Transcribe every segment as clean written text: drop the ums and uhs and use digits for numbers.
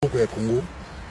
Moko ya Congo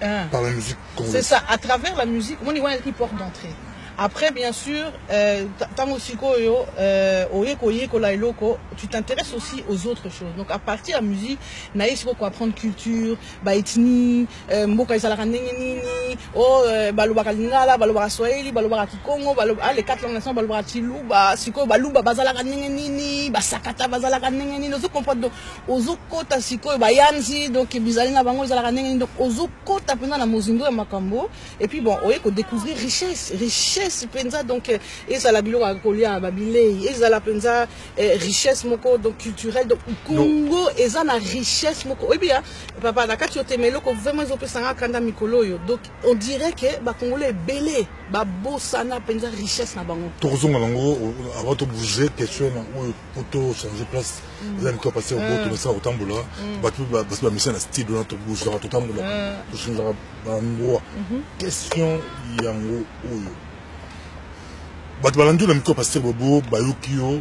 ah. par la musique congolaise. C'est ça, à travers la musique, moni wana qui porte d'entrée. Après, bien sûr, euh, tango sikoyo, euh, oye koyekola eloko, tu t'intéresses aussi aux autres choses. Donc, à partir de la musique, naye sikoyo ko apprendre culture, ba ethnie, euh, mboka ezalaka ndenge nini, oh, euh, balobaka lingala, balobaka swahili, balobaka kikongo, baloba, ah, les quatre langues nationales, balobaka tshiluba, sikoyo baluba bazalaka ndenge nini, basakata bazalaka ndenge nini, ozo comprendre. Donc, ozokota sikoyo bayanzi donc bizali na bango ezalaka ndenge nini donc ozokota mpenza na mozindo ya makambo et puis bon oye kodécouvrir richesse richesse mpenza donc eh, ezala biloko ya kolia babilei ezala mpenza eh, richesse moko donc culturelle donc congo eza na richesse moko oyebi ya papa na kati otema eloko vraiment ezopesanga kanda mikolo oyo donc on dirait que bacongolais ebele babosana mpenza richesse na bango. Tokozonga nango avant to bouger question na oyo po to changer place eza miko passer obo tomesaka kotambola bato mpe basi bamisa na style wana tobougeaka totambolaka tochangeaka baendroit. Question yango oyo bato balandi yo na micro pasteur Bobo, bayoki yo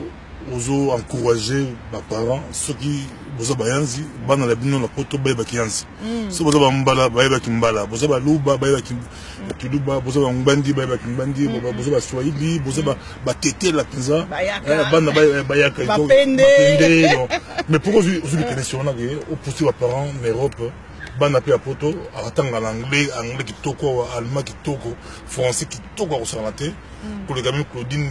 ozo encourager baparent soki boza bayanzi, bana na bino na poto bayebaki yanzi, soki boza bambala bayebaki mbala, boza baluba bayebaki kiluba, boza bangbandi bayebaki ngbandi, boza baswahili, boza batetela mpenza bana bayaka bapende. Mais pourquoi ozwi likanisi wana ke opousse baparent na Europe, bana mpe ya poto akatanga na anglais, anglais kitoko, allemand kitoko, français kitoko, akosakana te koleka meme Claudine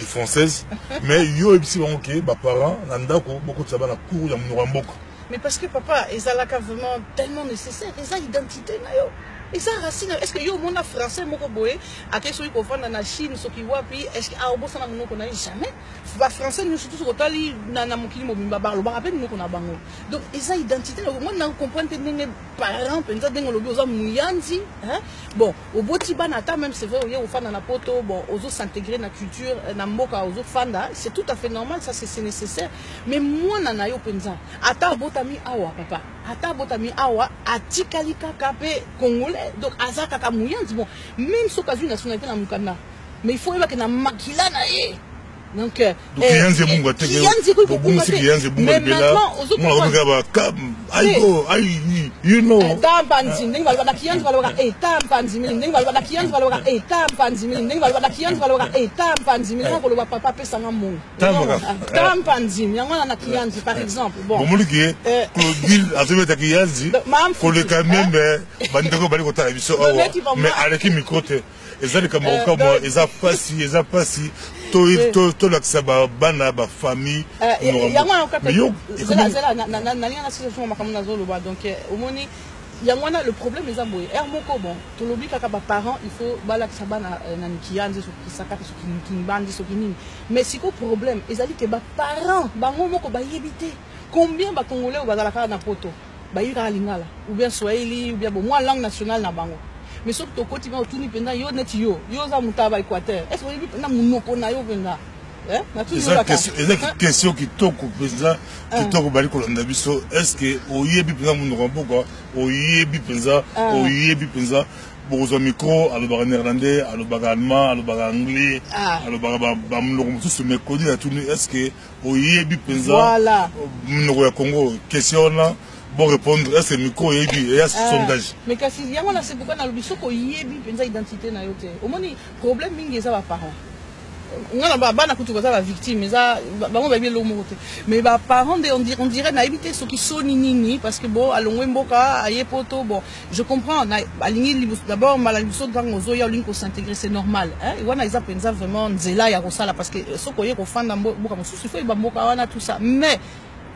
française, mais yo oyebisi bango ke baparent na ndako bokotisa bana cours ya monoko ya mboka? Mais parce que papa, ezalaka vraiment tellement nécessaire, eza identité na yo, eza racine. Est ce que yo omona français moko boye ake soki kovanda na Chine, soki wapi, est ce que aobosana monoko na ye? Jamais. Bafrançais nyonso tu soki otali na mokili mobimba balobaka mpe monoko na bango. Donc eza identité na moi. Na comprendre te ndenge parent mpenza, ndenge olobi oza moyanzi, hein? Bon, oboti bana, ata même c'est vrai oye ofanda na poto, bon, ozo s'intégrer na culture na mboka ozofanda, c'est tout à fait normal, ça c'est nécessaire. Mais mwana na yo mpenza, ata abotami awa papa, ata abotami awa, atikali kaka mpe congolais, donc aza kaka moyanzi. Bon, même soki azwi nationalité na mokanda, mais il faut oyebake na makila na ye. Donc kiyanzi ebunga te, bobungisi kiyanzi ebunga libela. Mwana ba aigo ai you know. Tampanzi ndenge balobaka kiyanzi, balobaka e tampanzi mingi, ndenge balobaka kiyanzi, balobaka e tampanzi mingi, ndenge balobaka kiyanzi, balobaka e tampanzi mingi. Koloba papa apesanga mbongo, tampanzi yango wana na kiyanzi par exemple. Bon, bomoni ke Claudine azobeta kiyanzi koleka même bandeko bali kotala biso awa, mais aleki micro te. Eza likambo kokamwa, eza pasi, eza pasi. Tolakisa bana, bafamille. Yango wana nalinga na sisa makambo nazoloba. Donc omoni, yango wana le problème eza boye ere moko. Bon, tolobi kaka baparent il faut balakisa bana na kiyanzi, soki kisakata, soki kingbandi, soki nini. Mais sikoyo problème ezali ke baparent bango moko bayebi te. Combien bacongolais oyo bazalaka kaka na poto bayebi kaka lingala ou bien swahili ou bien bon mwa langue nationale na bango? Mais soki tokoti mpe otuni mpenza yo, neti yo, yo oza moto ya baéquateur, est ce que oyebi mpenza monoko na yo mpenza? Eza question kitoko mpenza, kitoko. Bali kolanda biso, est ce que oyebi mpenza monoko ya mboka? Oyebi mpenza? Oyebi mpenza? Bokozwa micro, alobaka néerlandais, alobaka allemand, alobaka anglais, alobaka bamonoko mosusu. Mais Claudine atuni: est ce que oyebi mpenza monoko ya Congo? Question wana bon répondre, est ce que micro oyebi? Eya sondage. Mais kasi yango na, c'est pourquoi nalobi soki oyebi mpenza identité na yo te. Omoni, problème mingi eza baparent. Nga na bana kutu baza bavictime, eza bango bayebi eloko moko te. Mais baparent nde on dirait, nayebi te soki soni nini, parce que bon, alongwe mboka, aye poto. Bon, je comprends, alingi d'abord mbala liboso ntango ozoya olingi kos'intégrer, c'est normal, wana eza mpenza vraiment nzela ya kosala, parce que soki oye kofanda mboka mosusu, il faut yeba mboka wana, tout ça. Mais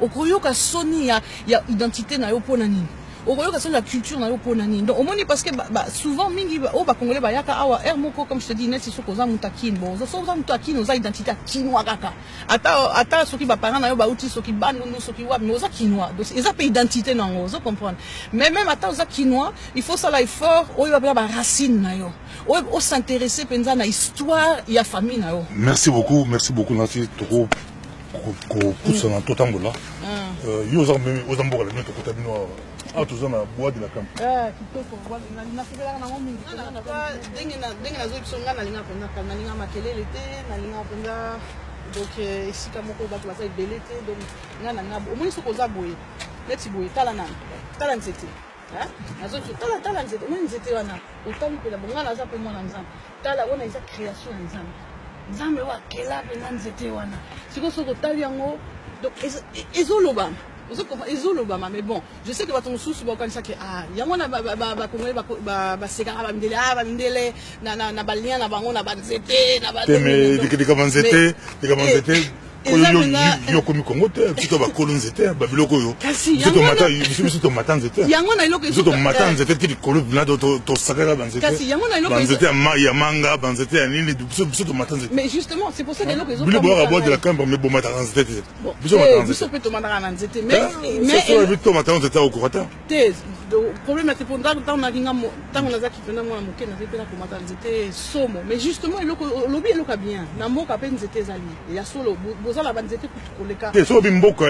okoyoka soni ya identité na yo mpona nini? Okoyoka soni ya culture na yo mpona nini? Donc omoni, parce que souvent mingi oyo bacongolais bayaka awa ere moko, comme je te dis, neti soki oza moto akini, bon, soki oza moto akini, oza identité ya kinois kaka, ata soki baparent na yo bauti soki Bandundu, soki wapi, mais oza kinois. Donc eza mpe identité na yango, ozo comprendre. Mais même ata oza kinois, il faut sala effort oyo bapela baracine na yo, oyo os'intéresse mpenza na histoire ya famille na yo. Merci beaucoup, merci beaucoup. Nati toko kopusana, totambola. Yo oza oza mboka na bino, tokota bino awa. Awa toza na Bois de la Camp. Kitoko, nasepelaka nango mingi. Ndenge nazoyi biso, ngai nalinga mpenza, nalinga makelele te, nalinga mpenza donc esika moko bato baza ebele te. Donc ngai nalinga, omoni, soki oza boye, neti boye, tala nani, tala nzete. Nazoki tala, tala nzete, omoni nzete wana, otali mpela bonga, naza mpe mwana Nzambe. Tala wana, eza création ya Nzambe. Nzambe oyo akela mpenza nzete wana. Sikoyo soki otali yango, donc ezolobama, ezolobama. Mais bon, je sais que bato mosusu bakokanisaki, ah, yango wana bakongoli, basekaka bamindele, ah, bamindele na balien na bango na banzete. Na likambo nzete, likambo nzete oyo yo okomi Kongo te. Biso to bakolo nzete, babiloko oyo biso, biso tomata nzete. Yango na eloko. Biso tomata nzete ti likolo na tosakaka banzete. Kasi yango na eloko. Banzete ya manga, banzete ya nini, biso tomata nzete. Mais justement, c'est pour ça que eloko. Bino boyaka bois de la cambre, mais bomataka nzete te. Biso mataka nzete. Biso mpe tomataka na nzete, mais Tomata nzete, okoka te. Te, problème te, mpo ntango nalinga, ntango nazalaki mpenza mwana moke, nazali mpe nakomata nzete somo. Mais justement, eloko olobi, eloko ya bien, na mboka mpe nzete ezali ya solo, bozala banzete kutu koleka. Te, soki mboka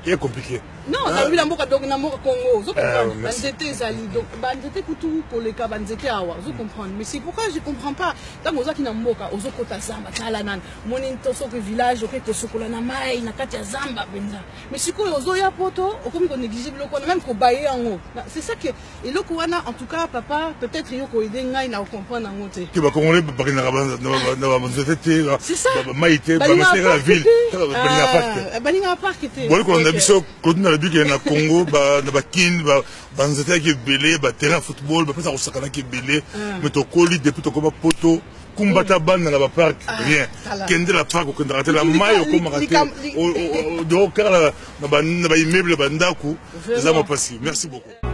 e compliqué. Non, nalobi na mboka, donc na mboka Congo, ozo comprendre, banzete ezali, donc banzete kutu koleka banzete awa, ozo comprendre. Mais c'est pourquoi je comprends pas, ntango ozalaki na mboka, ozokota zamba, tala nani moni to soki village oke kosokola na mai na kati ya zamba mpenza. Mais sikoyo ozoya Poto, okomi konégliger biloko wana, même kobaye yango. C'est ça que eloko wana, en tout cas papa, peut-être yo koaider ngai na kocomprendre yango te. Ke bakongolais bakendaka na banzete te, mai te, bameseka na ville, balingaka parc te. Balingaka parc te. Boli kolanda biso, Claudine alobi ke na Congo, na Bakine, banzete yaki ebele, baterrain ya football, bapesa kosakanaki ebele. Mais tokoli, depuis tokoma Poto, kumbata bana na baparc, rien. Kende na parc, okendaka te, na mai okomaka te, donc kaka na baimmeuble, bandako eza mwa mpasi. Merci beaucoup.